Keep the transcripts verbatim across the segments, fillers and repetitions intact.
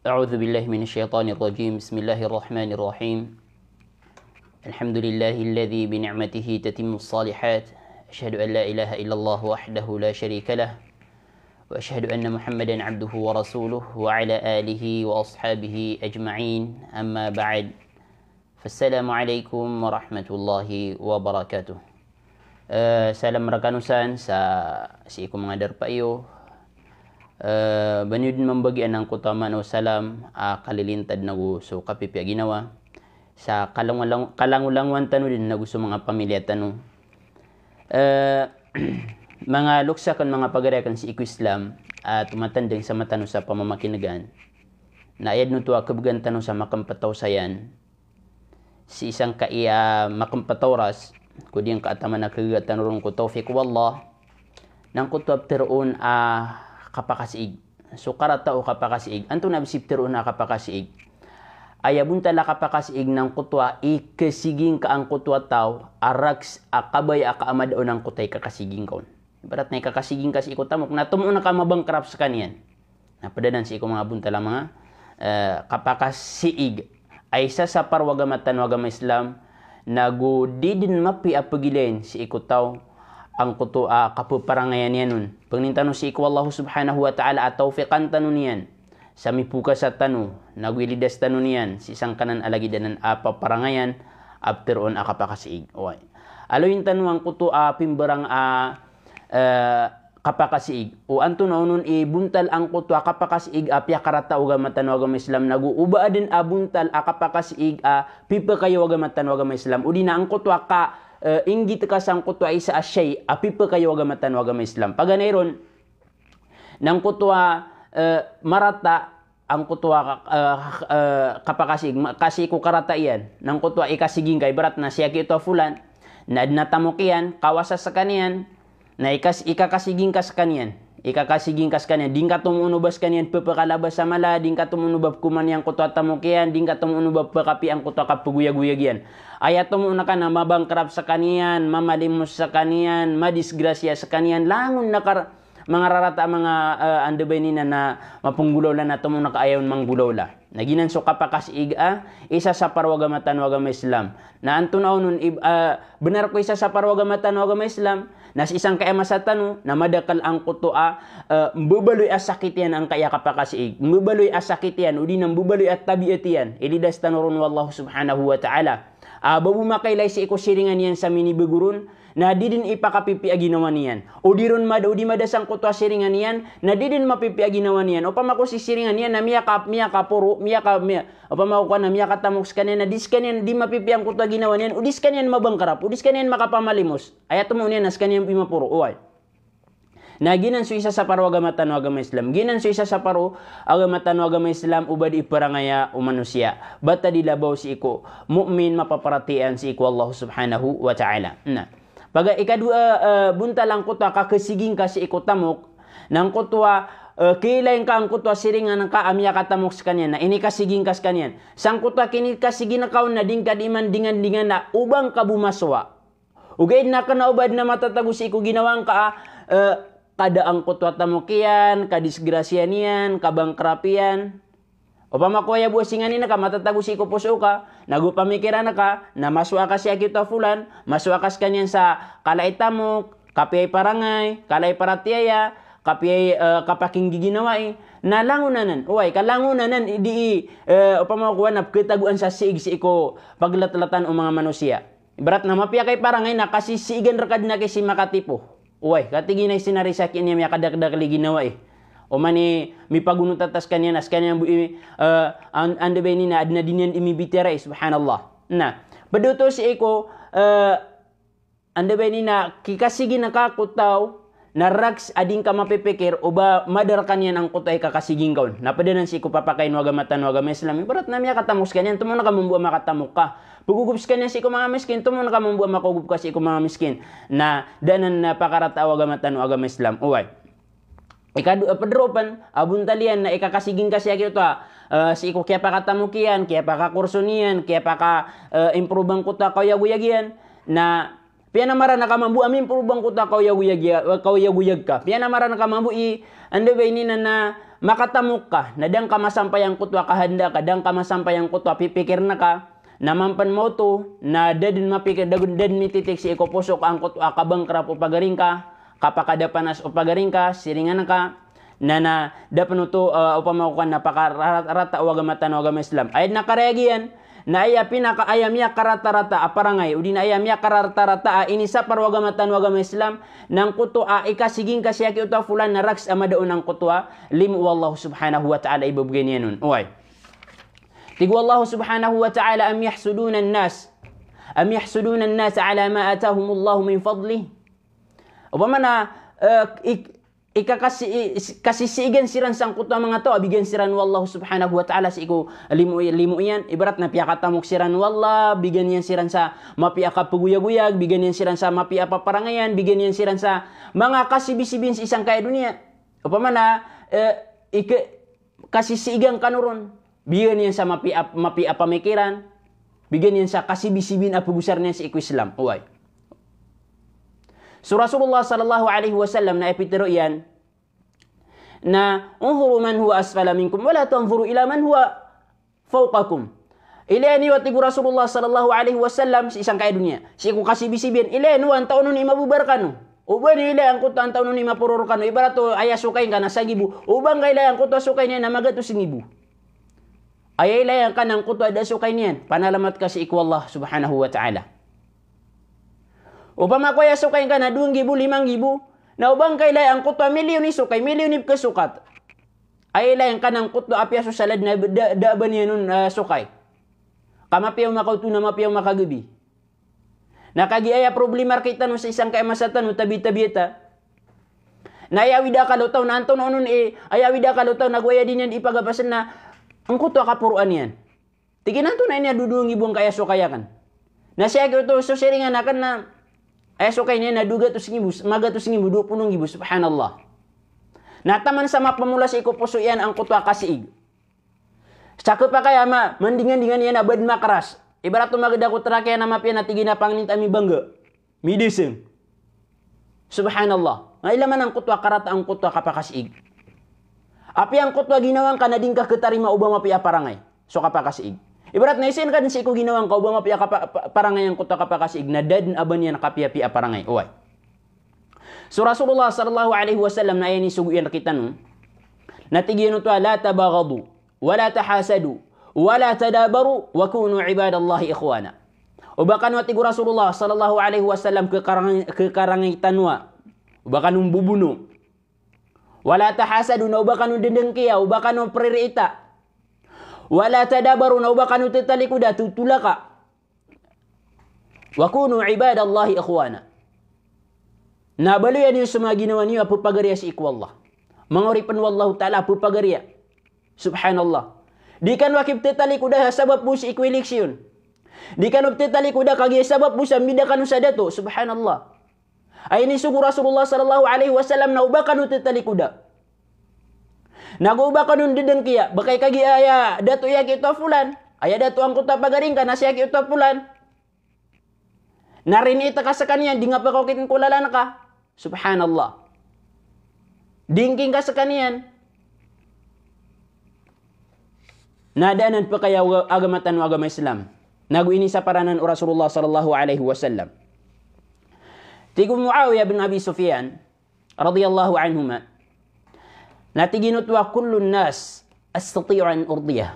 أعوذ بالله من الشيطان الرجيم. بسم الله الرحمن الرحيم. الحمد لله الذي بنعمته تتم الصالحات. أشهد أن لا إله إلا الله وحده لا شريك له. وأشهد أن محمدا عبده ورسوله وعلى آله وأصحابه أجمعين. أما بعد. Assalamu alaikum warahmatullahi wabarakatuh. Eh, salam rkano san sa sii ko manga darpa iyo. Eh, ba niyo dn mambagian angkoto a maana o salam a kalilintad nago so kapipiya ginawa sa kalangolang-, kalangolangowan tano dn nago so manga pamilya tano. Eh, manga loks akn, manga pagari akn sii ko Islam a tomatandang sa matano sa pamamakin'gan, na aya dn oto a khabgan tano sa makmptaw sa iyan sii sangkai a makmptaw oras, ko di ngka a taman a khaga tano ron ko tawfiq o Allah, na angkoto a ptharoon a kapakasiig. So karata o kapakasiig. Antonaa bs i ptharoon a kapakasiig? Aya bontal a kapakasiig na angkoto a ikasigi ngka angkoto a taw a rakhs a kabaya a kaamada on angkoto a ikakasigi ngka on. Ibarat na ikakasigi ngka sii ko tamok, na tomo on ka mabangkrap skaniyan. Na pd anan sii ko manga bontal a manga, eh, kapakasiig a isa sa paro o agama tano a agama Islam, nago di dn mapiya a pgilayn sii ko taw angkoto a kapaparangayan iyan on. Pangnin tano sii ko Allah subhanahu wa ta'ala a tawfiqan tano niyan sa mipokasa tano, nago ilidas tano niyan sii sangkanan a lagid anan a paparangayan a ptharoon a kapakasiig. Oway. Aloyin tano angkoto a pimbarang a, eh, kapakasiig. O antonaa onon i bontal angkoto a kapakasiig a piyakarata o agama tano a agama Islam, nago oba adn a bontal a kapakasiig a pipakaya o agama tano a agama Islam. O di na angkoto a ka, eh, inggit ka sangkoto a isa a shay a pipakaya o agama tano a agama Islam. Paganay ron, na angkoto a, eh, marata angkoto a, eh, eh, kapakasiig, ma-, ka sii ko karata iyan. Na angkoto a ikasigi ngka, ibarat na si aki oto a Fulan, na adn a tamok iyan, kawasa skaniyan, na ikas-, ikakasigi ngka skaniyan. Ikakasigi ngka skaniyan. Di ngka tomo on o ba skaniyan pphakalabasan sa mala, di ngka tomo on o ba pkhoman iyan angkoto a tamok iyan, di ngka tomo on o ba pkapiya angkoto a kapgoyagoyag iyan. Aya tomo on ka na mabangkrap skaniyan, mamalimos skaniyan, madisgrasya skaniyan, langon na kar-, manga rarata a manga, eh, anda ba ini na, na mapnggolawla na tomo on ka aya on manggolawla. Na giyanan so kapakasiig a isa sa paro o agama tano a agama Islam. Na antonaa onon i, eh, bnar ko isa sa paro o agama tano a agama Islam, na sii sangkai a masa tano, na madakl angkoto a, eh, mbabaloy a sakit iyan angkai a kapakasiig. Mbabaloy a sakit iyan, o di na mbabaloy a tabiat iyan. Ilidas tano ron o Allah subhanahu wa ta'ala. A ba bo makailay sii ko siringan iyan sa minibago ron, na di dn ipakapipiya ginawa niyan. O di ron mad-, o di mada sangkoto a siringan iyan, na di dn mapipiya ginawa niyan. Opama ko sisiringan iyan na miyaka-, miyakaporo, miyaka-, miya-, opama ko na miyakatamok skaniyan, na di skaniyan, di mapipiya angkoto a ginawa niyan, o di skaniyan mabangkrap, o di skaniyan makapamalimos. Aya tomo on iyan na skaniyan i maporo, oway. Na giyanan so isa sa paro o agama tano a agama Islam. Giyanan so isa sa paro o agama tano a agama Islam, o ba di iparangaya o manosiya. Ba ta di labaw sii ko mu'min, mapaparatiyaya sii ko Allah subhanahu wa ta'ala. Na, paga ikadowa, eh, bontal angkoto a kakasigi ngka sii ko tamok, na angkoto a, eh, kiilay ngka angkoto a siringan ka a miyakatamok skaniyan, na inikasigi ngka skaniyan. Sangkoto a kinikasigi ngka on na di ngka di man dingandingan na o ba ngka bo masowa. Ogaid na kna o ba adn a matatago sii ko ginawa ngka a, eh, kada angkoto a tamok iyan, kadisgrasya niyan, kabangkrap iyan. Opama ko aya bo a singanin ka matatago sii ko poso ka, nago pamikiran ka, na masowa ka si aki oto a Fulan, masowa ka skaniyan sa kala i tamok, kapiya i parangay, kala i paratiyaya, kapiya i, eh, kapakinggiginawai. Na langon anan, oway, ka langon anan i di i, eh, opama ko na pkhatagoan sa siig sii ko paglatlatan o manga manosiya. Ibarat na mapiya ka i parangay na kasisiigan rka dn a kisi makatipo. Oway, katii na isinari sa kiniya miyakadakdakl i ginawai. Oman i mipagonot a ta skaniyan, a skaniyan bo i, eh, an-, anda ba ini na adn a di niyan di mibitiyarai, subhanallah. Na, pd oto sii ko, eh, anda ba ini na kikasigi ngka ko taw, na rakhs a di ngka mapipikir o ba madar ka niyan angkoto a ikakasigi ngka on. Na pd anan sii ko papakain o agama tano a agama Islam. Ibarat na miyakatamok skaniyan, tomo on ka mambo a makatamok ka. Pagogop skaniyan sii ko manga miskin, tomo on ka mambo a makogop ka sii ko manga miskin. Na da anan a pakarata o agama tano a agama Islam. Oway. Ikado, eh, pd ron pn a bontal iyan na ikakasigi ngka si aki oto a, eh, sii ko kiyapakatamok iyan, kiyapakakurso niyan, kiyapaka, eh, improve angkoto a kaoyagoyag iyan. Na piyanamaran ka mambo a mi-improve angkoto a kaoyagoyag iya-, kaoyagoyag ka. Piyanamaran ka mambo i, anda ba ini na, na, makatamok ka, na da ngka masampay angkoto a kahandak ka, da ngka masampay angkoto a pipikirn ka, na mampan maoto, na da dn mapikir, da dn, da dn mititik sii ko poso ka angkoto a kabangkrap o pagari ngka, kapakadapanas o pagari ngka, siringan ka, na, na da pn oto, eh, opama ko kan na pakarata o agama tano a agama Islam. Aya dn a karayag iyan, na aya pinaka, aya miyakaratarata a parangay, odi na aya miyakaratarata a inisapar o agama tano a agama Islam, na angkoto a ikasigi ngka sii ko oto a fulan na rakhs a mada on angkoto a limo o Allah subhanahu wa ta'ala i babgay niyan on. Oway. Tig o Allah subhanahu wa ta'ala, "Am yahsuduna an-nas, am yahsuduna an-nas ala ma atahumullahu min fadlih." Opama na, eh, ik-, ikakasi-, i-, kasisiigan siran sangkoto a manga taw a bigan siran o Allah subhanahu wa ta'ala sii ko limo, limo iyan, ibarat na piyakatamok siran o Allah, bigan iyan siran sa mapiya a kapagoyagoyag, bigan iyan siran sa mapiya a paparangayan, bigan iyan siran sa manga kasibisibian sii sangkaya doniya. Opama na, eh, ika-, kasisiigan kano ron. Bigan iyan sa mapiya, mapiya a pamikiran. Bigan iyan sa kasibisibin a pagosar niyan sii ko Islam. Oway. So Rasulullah sallallahu alaihi wasallam na aya pitharo iyan na, "Unzuru man huwa asfala minkum, wa la tanzuru ila man huwa fawqakum." Ilaya niyo, a tig o Rasulullah sallallahu alaihi wasallam, sii sangkaya doniya, sii ko kasibisibian, ilaya niyo antaa on i mababa rkano. O ba niyo ilaya angkoto antaa on i maporo rkano. Ibarat o aya sokay ngka na sangibo. O ba ngka ilaya angkoto a sokay niyan na magatos ngibo. Aya ilaya ngka na angkoto a da a sokay niyan, panalamat ka sii ko Allah subhanahu wa ta'ala. Opama ko aya sokay ngka na dowa nggibo, lima nggibo, na o ba ngka ilaya angkoto a milyon i sokay, milyon i pkhasokat. Aya ilaya ngka na angkoto a apiya so salad na da, da a ba niyan on, ah, sokay. Ka mapiya o makaoto na mapiya o makagabi. Na kagiya aya problema rkitano sii sangkaya masa tano, tabi-, tabiat a. Na aya awid a akal o taw na antonaa on i, aya awid a akal o taw na go aya di niyan di pagapasn na angkoto a kaporoan iyan. Tig iyan antonaa ini a dowa nggibo angkaya sokay akn. Na sii ko oto so siringan akn na aya sokay niyan na dowa gatos nggibo, magatos nggibo, dowa polo nggibo, subhanallah. Na taman sa mapamola sii ko poso iyan angkoto a kasiig. Sa khapakay a ma-, mandingandingan iyan a ba dn makras. Ibarat o magda ko trak iyan a mapiya na tig iyan a pangnin ta ami bangga. Midising. Subhanallah. Na ilay man angkoto a karata angkoto a kapakasiig. Apiya angkoto a ginawa ngka na di ngka khatarima o ba mapiya a parangay so kapakasiig. Ibarat na isin ka dn sii ko ginawa ngka o ba mapiya a kapa-, pa-, parangay angkoto a kapakasiig, na da dn a ba niyan kapiyapiya a parangay. Oway. So Rasulullah sallallahu alaihi wasallam na aya inisogo iyan rkitano, na tig iyan oto a, "La tabaghadu, wa la tahasadu, wa la tadabaru, wa kunu ibadallahi ikhwana." O ba kano, a tig o Rasulullah sallallahu alaihi wasallam, khakarang-, khakarangay tano a, o ba kano mbobono. "Wa la tahasadu," na o ba kano dndngkiya, o ba kano pririita. "Wa la tadabaru," na o ba kano thatalikoda, thotholaka. "Wa kunu ibadallahi ikhwana." Na baloya niyo so manga ginawa niyo a pphagariya sii ko Allah. Manga oripn o Allahu Ta'ala a pphagariya. Subhanallah. Di kano aki pthatalikoda sa sabap bo sii ko eleksyon. Di kano pthatalikoda kagiya sabap bo sa mbida kano sa dato. Subhanallah. Aya inisogo o Rasulullah sallallahu alaihi wasallam na o ba kano thatalikoda. Na go o ba kano dndngkiya, ba kay kagiya aya dato iyan ki oto a fulan, aya dato angkoto a pagari ngka na siya ki oto a fulan. Na riniit ka skaniyan, di nga pakaokit ko lalan ka. Subhanallah. Dingking ka skaniyan. Na da anan pkaya agama tano a agama Islam. Na go inisapar anan o Rasulullah sallallahu alaihi wasallam. Tig o Muawiyah bin Abi Sufyan radhiyallahu anhuma, na tig iyan oto a, "Kullun nas astati'u an urdiyah."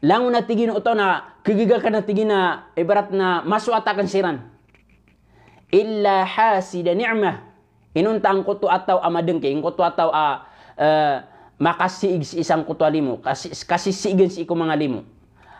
Langon, a tig iyan oto, na khagiya akn, a tig iyan, a ibarat na masoat akn siran. "Illa hasida ni'mah." Inonta angkoto a taw a madngki, angkoto a taw a, eh, makasiig sii sangkoto a limo, kasi-, kasisiigan sii ko manga limo.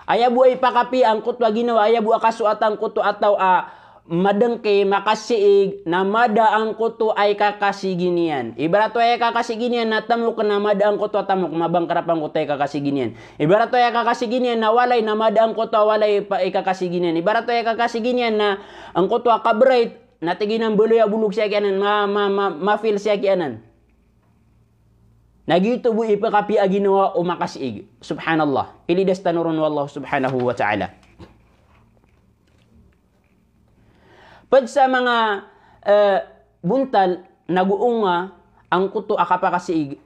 Aya bo a ipakapiya angkoto a ginawa, aya bo a kasoat angkoto a taw a madngki, makasiig, na mada angkoto a ikakasigi niyan. Ibarat o aya ikakasigi niyan na tamok, na mada angkoto a tamok, mabangkrap angkoto a ikakasigi niyan. Ibarat o aya ikakasigi niyan na walay, na mada angkoto a walay pa-, ikakasigi niyan. Ibarat o aya ikakasigi niyan na angkoto a kabright, na tig iyan a mbaloy a bolog sii ki anan, ma-, ma-, ma-, ma-fail sii ki anan. Na giyoto bo i ipakapiya a ginawa o makasiig. Subhanallah. Ilidas tano ron o Allah subhanahu wa ta'ala. Pd sa manga, eh, bontal na go onga angkoto a kapakasiig.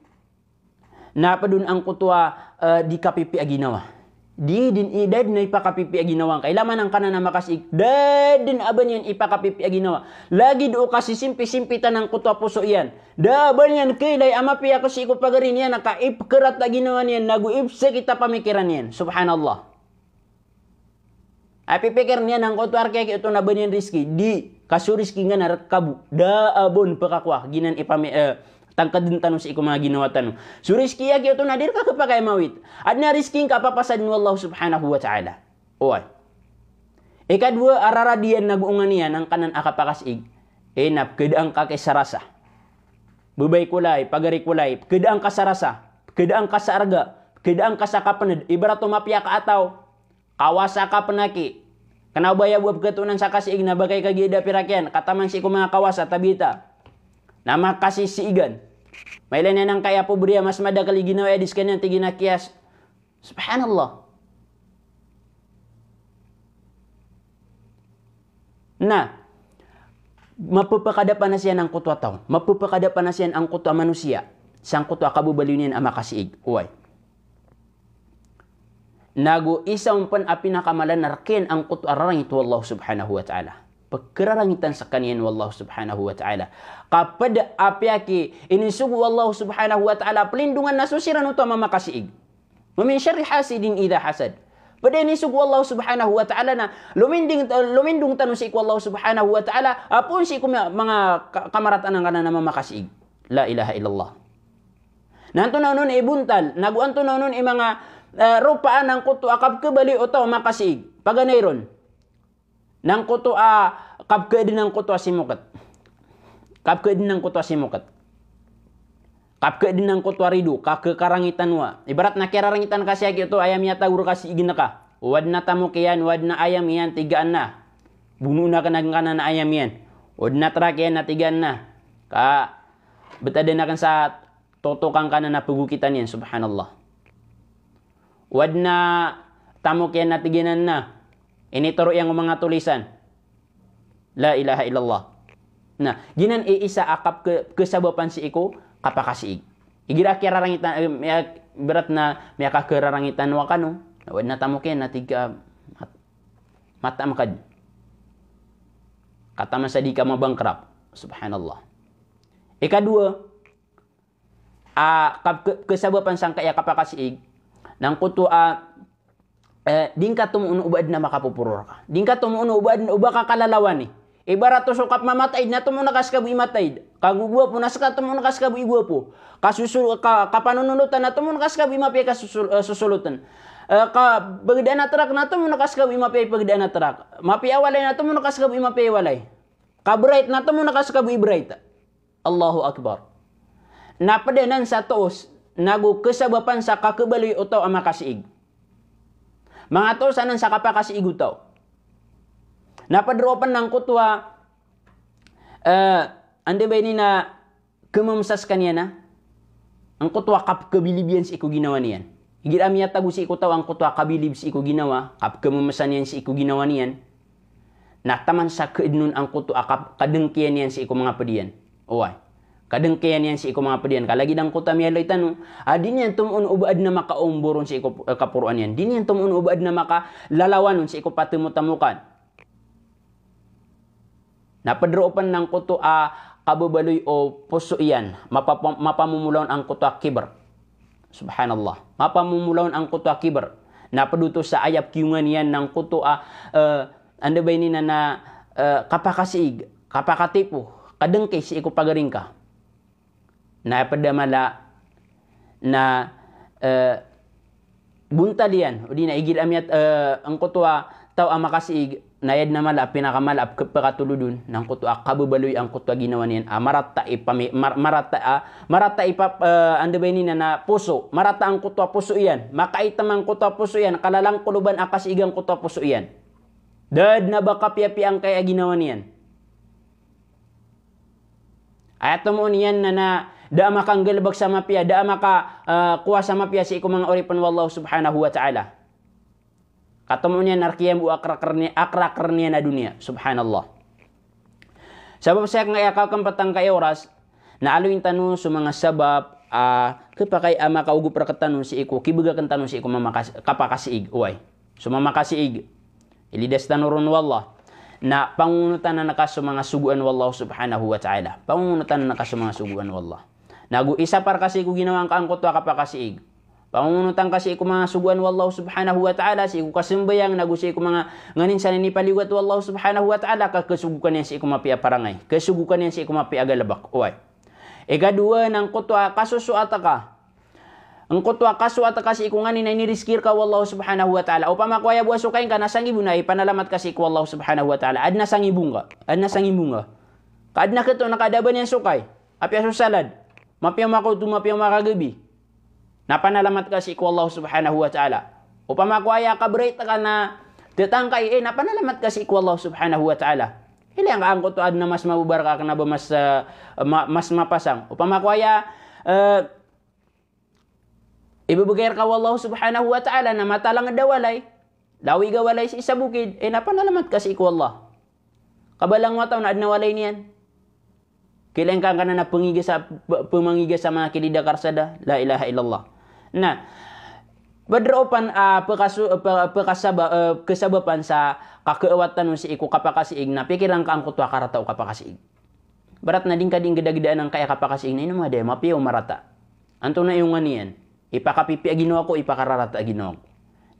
Na pd on angkoto a, eh, di kapipiya ginawa. Di dn i, da dn a ipakapipiya ginawa ngka. Ilay man angkanan a makasiig, da dn a ba niyan ipakapipiya ginawa. Lagid o kasisimpisimpitan angkoto a poso iyan. Da a ba niyan kailay a mapiya ko sii ko pagari niyan ka ipkharat a ginawa niyan, nago ipsakit a pamikiran iyan. Subhanallah. A pipikir niyan angkoto a rk iyan oto na ba niyan rizki. Di, ka so rizki ngka na rk ka bo. Da a ba on pkakowa, giyanan i pami-, eh, tangkdn tano sii ko manga ginawa tano. So rizki iyan oto na di rk ka khapakay a mawit. Adn a rizki ngka a papasad o Allah subhanahu wa ta'ala. Oway. Ikadowa a rarad iyan nago onga niyan angkanan a kapakasiig. Eh, na pkhadaan ka ki sa rasa. Babay ko lay, pagari ko lay, pkhadaan ka sa rasa, pkhadaan ka sa arga, pkhadaan ka sa kapnd, ibarat o mapiya ka a taw. Kawasa ka pn aki. Kna o ba aya bo a pkhatoonan sa kasiig na ba kay kagiya da pirak iyan, kataman sii ko manga kawasa, tabita. Na makasisiigan. Mailay niyan angkaya pobre a mas madakl i ginawa iyan, di skaniyan, tig iyan a kiyas. Subhanallah. Na, mapphakadapanas iyan angkoto a taw. Mapphakadapanas iyan angkoto a manosiya. Sangkoto a kababaloy niyan a makasiig. Oway. Nago isa on pn a pinakamala na rk iyan angkoto a rarangit o Allah subhanahu wa ta'ala. Pkhararangitan skaniyan o Allah subhanahu wa ta'ala. Ka pd a piya ki inisogo o Allah subhanahu wa ta'ala a plindongan na so siran oto a mamakasiig. Wa min sharri hasidin idha hasad. Pd a inisogo o Allah subhanahu wa ta'ala na lominding, lomindong tano sii ko Allah subhanahu wa ta'ala, a poon sii ko ma-, manga ka-, kamarataan angkanan a mamakasiig. La ilaha illallah. Na antonaa onon i bontal, nago antonaa onon i manga, eh, ropaan angkoto a kapkhabaloy o taw a makasiig. Paganay ron. Na angkoto a kapkhaadn angkoto a simokt. Kapkhaadn angkoto a simokt. Kapkhaadn angkoto a rido, ka khakarangitan o a. Ibarat na kiyararangitan ka sii aki oto, aya miyatago rka sii ginawa ka. O adn a tamok iyan, o adn a ayam iyan, tigaan na. Bonoon akn angkanan a ayam iyan. O adn a trak iyan na tigaan na. Ka btadn akn sa totok angkanan a pgokitan iyan, subhanallah. O adn a tamok iyan na tigaan na. Initoro iyan ko manga tolisan. La ilaha illallah. Na, giyanan i isa a kap-, ke-, kesabapan sii ko kapakasiig. Igira kiyararangitan, eh, miya-, ibarat na miyakakhararangitan o a kano. Na o adn a tamok iyan na tig ka mat-, mata makad. Kataman sa di ka mabangkrap. Subhanallah. Ikadowa, a, kap-, ke-, kesabapan sangkaya kapakasiig, na angkoto a, eh, di ngka tomoon o ba adn a makapoporor ka. Di ngka tomoon o ba adn, o ba ka kalalawani. Ibarat o so kapmamataid na tomoon ka ska bo i mataid. Kagogowapo na ska tomoon ka ska bo i gowapo. Kasusu-, ka-, kapanononotan na tomoon ka ska bo i mapiya i kasusul-, eh, sosolotn. Eh, kapagdaan a trak na tomoon ka ska bo i mapiya i pagdaan a trak. Mapiya a walay na tomoon ka ska bo i mapiya i walay. Kabright na tomoon ka ska bo i bright. Allahu Akbar. Na pd anan sa toos, nago kesabapan sa kakhabaloy o taw a makasiig. Manga toos anan sa kapakasiig o taw. Na pd roo pn angkoto a, eh, anda ba ini na kememesa skaniyan a, angkoto a kapkhabilib iyan sii ko ginawa niyan. Igira miyatago sii ko taw angkoto a kabilib sii ko ginawa, kapkhememesa niyan sii ko ginawa niyan. Na taman sa khaadn on angkoto a kap-, kadngkiyan iyan sii ko manga pd iyan. Oway. Kadngkiyan iyan sii ko manga pd iyan. Ka lagid angkoto a miyaaloy tano a di niyan tomoon o ba adn a makaomboron sii ko, eh, kaporoan iyan. Di niyan tomoon o ba adn a makalalawan on sii ko patemotamokan. Na pd roo pn angkoto a kababaloy o poso iyan. Mapa-, mapamomolaon angkoto a kibr. Subhanallah. Mapamomolaon angkoto a kibr. Na pd oto sa aya pkiyongan iyan angkoto a, eh, anda ba ini na, na, eh, kapakasiig, kapakatipo, kadngki sii ko pagari ngka. Na pd a mala na, eh, bontal iyan, odi na igira miyat-, eh, angkoto a taw a makasiig, na aya dn a mala a pinakamala a pk-, pkatolod on, na angkoto a kababaloy angkoto a ginawa niyan, a marata i pami-, mar-, marata a, marata i pap-, eh, anda ba ini na, na poso, marata angkoto a poso iyan, makaitam angkoto a poso iyan, kalalangkoloban a kasiig angkoto a poso iyan. Da dn a ba kapiyapiya angkaya a ginawa niyan. Aya tomoon iyan na, na da a makanggalbk sa mapiya, da a maka, eh, kowa sa mapiya sii ko manga oripn o Allah subhanahu wa ta'ala. Ka tomoon iyan na rk iyan bo a krakr ni-, a krakr niyan a doniya. Subhanallah. Sabap sa aya kakmpt angkaya oras, na aloyn tano so manga sabap a, khapakay a makaogop rktano sii ko, kibgakn tano sii ko mamakas-, kapakasiig, oway. So mamakasiig, ilidas tano ron o Allah. Na pangongonotan ka so manga sogoan o Allah subhanahu wa ta'ala. Pangongonotan ka so manga sogoan o Allah. Na go isa par ka sii ko ginawa ngka angkoto a kapakasiig. Pangongonotan ka sii ko manga sogoan o Allah subhanahu wa ta'ala, sii ko kasambayang, na go sii ko manga nganin sa inipaliyogat o Allah subhanahu wa ta'ala, ka kasogo ka niyan sii ko mapiya a parangay. Kasogo ka niyan sii ko mapiya a galbk. Oway. Ikadowa na angkoto a kasosoat ka. Angkoto a kasosoat ka sii ko nganin a inirizki rka o Allah subhanahu wa ta'ala. Opama ko aya bo a sokay ngka na sangibo na ipanalamat ka sii ko Allah subhanahu wa ta'ala. Adn a sangibo ngka. Adn a sangibo ngka. Ka adn a khato na ka da a ba niyan sokay. Apiya so salad. Mapiya o makaoto, mapiya o makagabi. Na panalamat ka sii ko Allah subhanahu wa ta'ala. Opama ko aya kabright ka na tetangkai, e, na panalamat ka sii ko Allah subhanahu wa ta'ala. Ilay angka angkoto a adn a mas mababaraka, kna ba mas, eh, ma-, mas mapasang. Opama ko aya, eh, ibebegay rka o Allah subhanahu wa ta'ala na matalanged a walay. Lawig a walay sii sa bokid, e, na panalamat ka sii ko Allah. Kabalang wata on na adn a walay niyan. Kilay ngka angkanan a pengiga sa, pe-, pemangiga sa manga kilid a karsada. La ilaha illallah. Na, pd roo pn, ah, pekaso-, pe-, pekasaba-, eh, kesabapan sa kakeawat tano sii ko kapakasiig na pikiran ka angkoto a karata o kapakasiig. Ibarat na di ngka di nggedagedaan angkaya kapakasiig na ino ma di mapiya o marata. Antonaa i onga niyan? Ipakapipiya a ginawa ko, ipakararata a ginawa ko.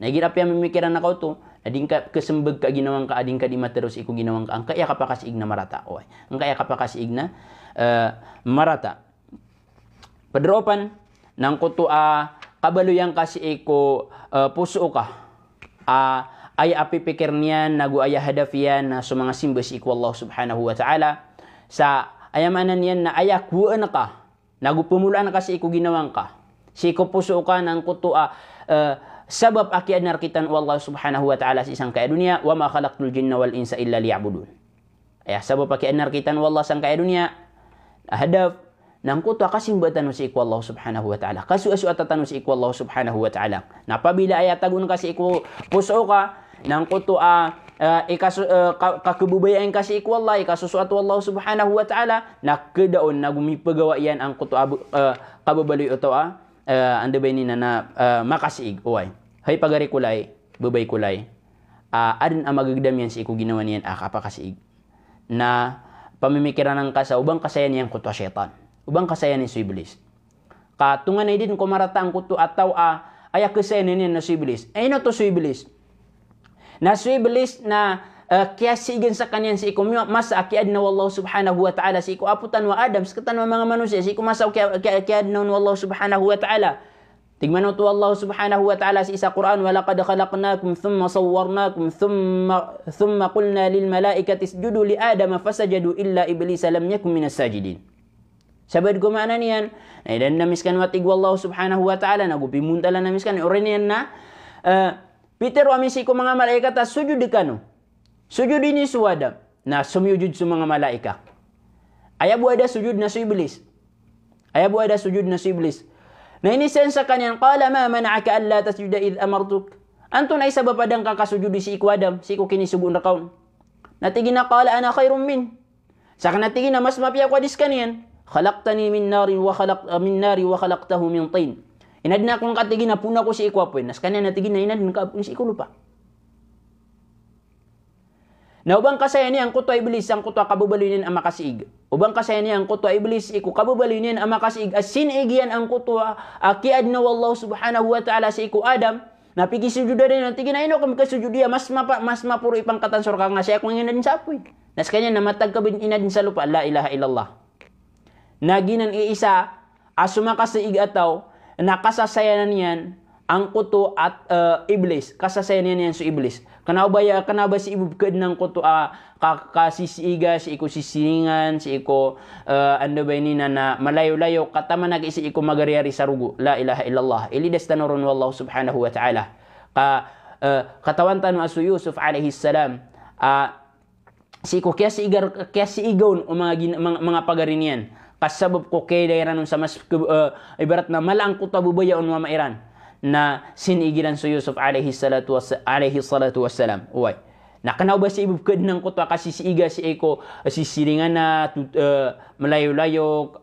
Na igira piya mimikiran ka oto, na di ngka kesembeg ka ginawa ngka, a di ngka di matero sii ko ginawa ngka, angkaya kapakasiig na marata. Oway. Angkaya kapakasiig na, eh, marata. Pd roo pn, na angkoto a kabaloyan ka sii ko, eh, poso ka. A, aya a pipikir iyan, nago aya hadaf iyan, na so manga simba sii ko Allah subhanahu wa ta'ala. Sa, aya maana niyan na aya kowaan ka. Nago pemoloan ka sii ko ginawa ngka. Sii ko poso ka na angkoto a, eh, sabap a kiyaadna rktano o Allah subhanahu wa ta'ala sii sangkaya doniya, "Wa ma khalaqtul jinna wal insa illa liya'budun." Aya sabap a kiyaadna rktano o Allah sangkaya doniya, hadaf, na angkoto a kasimba tano sii ko Allah subhanahu wa ta'ala. Kasoasoata tano sii ko Allah subhanahu wa ta'ala. Na apabila aya tagoon ka sii ko poso ka, na angkoto a, eh, ikaso-, eh, ka-, kakebabayaan ka sii ko Allah, ikasosoat o Allah subhanahu wa ta'ala, na keda on nago mipagawa iyan angkoto a be-, eh, kababaloy oto a, eh, anda ba ini na, na, eh, makasiig, oway. Hay pagari ko lay, babay ko lay. Ah, adn a magegedam iyan sii ko ginawa niyan a kapakasiig. Na pamimikiran angka sa o ba ngka saya niyan angkoto a shaytan. O ba ngka saya niyan so Iblis. Ka tonganay den ko marata angkoto a taw a aya kesayanan iyan na so Iblis. E, ino oto so Iblis? Na so Iblis na, eh, kiyasiigan skaniyan sii ko miwa-, masa a kiyaadna o Allah subhanahu wa ta'ala sii ko apo tano a Adam, sktano a manga manosiya, sii ko masa a kiya-, kiya-, kiyaadna on o Allah subhanahu wa ta'ala. Tig man oto o Allah subhanahu wa ta'ala sii sa Qur'an, "Wa laqad khalaqnakum thumma sawwarnakum thumma, thumma qulna lil malaikati isjudu li Adama fasajadu illa Iblisa lam yakun minas sajidin." Sabaad ko maana niyan, na inadn ami skano a tig o Allah subhanahu wa ta'ala, nago pimbontalan ami skano, oriyan iyan na, eh, pitero ami sii ko manga malaikat a sojod kano. Sojodi niyo so Adam. Na somiyojod so manga malaikat. Aya bo a da sojod na so Iblis. Aya bo a da sojod na so Iblis. Na iniiza iyan skaniyan, "Qala ma mana'aka alla tasjuda idh amartuk?" Antonaa i sabap a da ngka kasojodi sii ko Adam, sii ko kinisogoon rka on? Na tig iyan a, "Qala ana khayrun min." Sakn a tig iyan a mas mapiya ako a di skaniyan. "Khalaqtani min narin wa khalaq-, min narin wa khalaqtahu min tin." Inadn ako ngka, tig iyan a, poon ako sii ko apoy. Na skaniyan a tig iyan a inadn ka apoy sii ko lopa. Na o ba ngka saya niyan angkoto a Iblis, angkoto a kababaloy niyan a makasiig. O ba ngka saya niyan angkoto a Iblis, sii ko kababaloy niyan a makasiig, a siniig iyan angkoto a, a kiyaadna o Allah subhanahu wa ta'ala sii ko Adam. Na pikisojoda niyan, na tig iyan a ino ko mikasojod iya, mas mapa-, mas maporo i pangkatan so rka nga, saya ko nginadn sa apoy. Na skaniyan na matag ka bin inadn sa lopa, la ilaha illallah. Na giyanan i isa a so makasiig a taw na kasasayanan iyan angkoto a, eh, Iblis, kasasayanan iyan so Iblis. Kna o ba aya, kna o ba sii bo pkhaadn angkoto a ka-, kasisiiga, sii ko sisiringan, sii ko, eh, anda ba ini na, na malayo-layo, ka taman a sii ko magariyari sa rogo. La ilaha illallah. Ilidas tano ron o Allah subhanahu wa ta'ala. Ka, eh, katawan tano a so Yusuf alayhis salam, ah, sii ko kiyasiiga, kiyasiiga on o manga gin-, manga, manga pagari niyan. Ka sabap ko kiyailay iran on sa mas ke-, eh, ibarat na mala angkoto a babaya on o ama iran. Na siniig iran so Yusuf alayhi salatu was-, alayhi salatu wassalam. Oway. Na kna o ba sii bo pkhaadn angkoto a kasisiiga sii ko, eh, sisiringan a, tu-, eh, malayo-layo,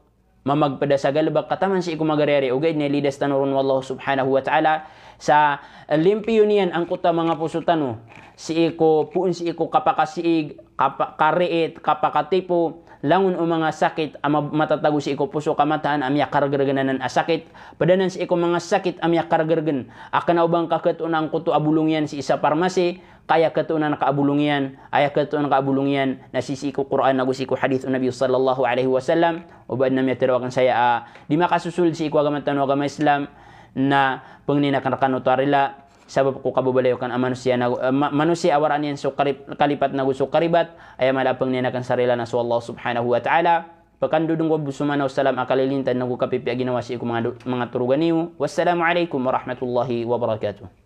mamagpd a sa galbk ka taman sii ko magariyari, ogaid na ilidas tano ron o Allah subhanahu wa ta'ala sa limpiyon iyan angkoto a manga poso tano sii ko poon sii ko kapakasiig, kapa-, kariit, kapakatipo, langon o manga sakit a ma-, matatago sii ko poso ka mataan a miyakargrgn anan a sakit, pd anan sii ko manga sakit a miyakargrgn a kna o ba ngka khatoon angkoto a bolong iyan sii sa parmasi, ka aya khatoon angka a bolong iyan, aya khatoon angka a bolong iyan na sii, sii ko Qur'an ago sii ko hadith o Nabi sallallahu alaihi wasallam. O ba adn a miyatharo akn saya a di makasosold sii ko agama tano a agama Islam, na pangnin akn rkano oto a rila, sabap ko kababaloy akn a manosiya na, eh, ma-, manosiya a waraan iyan so karip-, kalipat ago so karibat, aya mala a pangnin akn sa rila na so Allah subhanahu wa ta'ala. Pkandodon ko bo so maana o salam a kalilintad ago kapipiya a ginawa sii ko manga do-, manga torogan iyo. Wassalamu alaikum warahmatullahi wabarakatuh.